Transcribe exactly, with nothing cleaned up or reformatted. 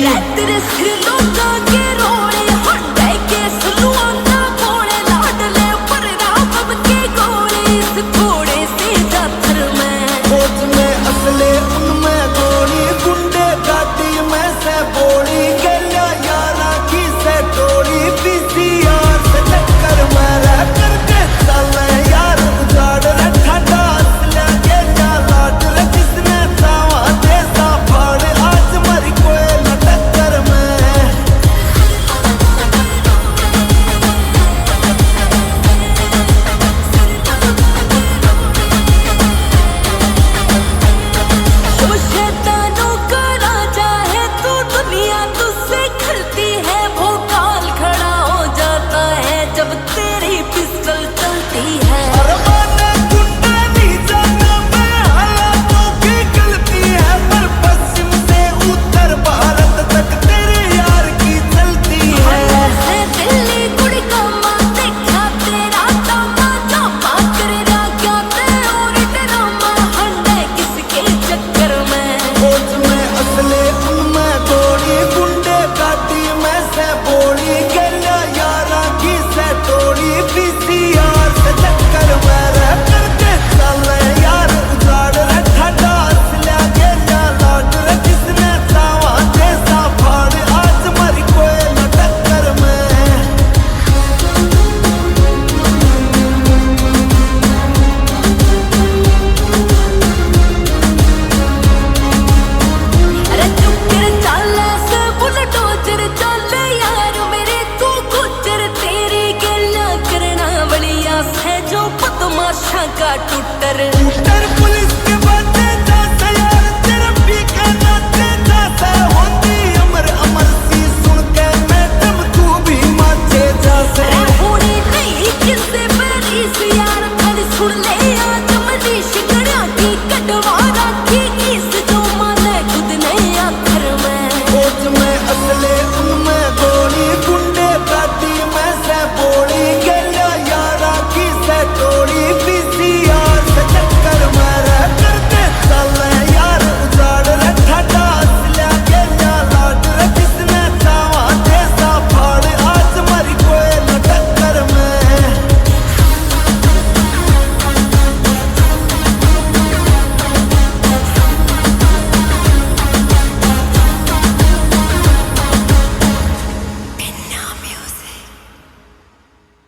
तेरे सिर लोगा के रोले, हंडे के सलूआना कोले, लाडले पर राम के गोले, इस थोड़े से जाथर में। फौज में असले, उनमें गोली, गुंडे गाड़ी में से बोली, गैया यारा की से टोली, पीसीआर से चक्कर में रह करके चाले यार उजाड़ रे, ठंडा असल्या गैया लाड रे, जिसने चावा दे सा फाड़, आज मरी कोई न टक्कर में। वो शैतानों का राजा है तू, दुनिया तुझसे खलती है, भौकाल खड़ा हो जाता है जब तेरी पिस्टल चलती है। अरे माना गुंडा नहीं जाना मैं, हालातों की गलती है, पर पश्चिम से उत्तर भारत तक तेरे यार की चलती है। है दिल्ली गुड़गामा, देखा तेरा दामा, जामा कर रहा क्या ते और डरामा, हंडे किसके चक्कर में। फौज में असले, उनमें गोली, गुंडे गाड़ी में से बोली, गैया यारा की से टोली, पीसीआर से चक्कर में रह करके चाले यार उजाड़ रे, ठंडा असल्या गैया लाड रे, जिसने चावा दे सा फाड़, आज मरी कोई न टक्कर में। अरे चुक्कर चाले से बुलडोजर चाले यार मेरे, तू गुजर तेरी गैया करणा वालिया से जो बदमाशा का टुटर। टुटर पुलिस के बाते जा से यार, तेरे पी के नाते जा से, होंदी अमर अमर सी सुन के मैडम तू भी माचे जा से।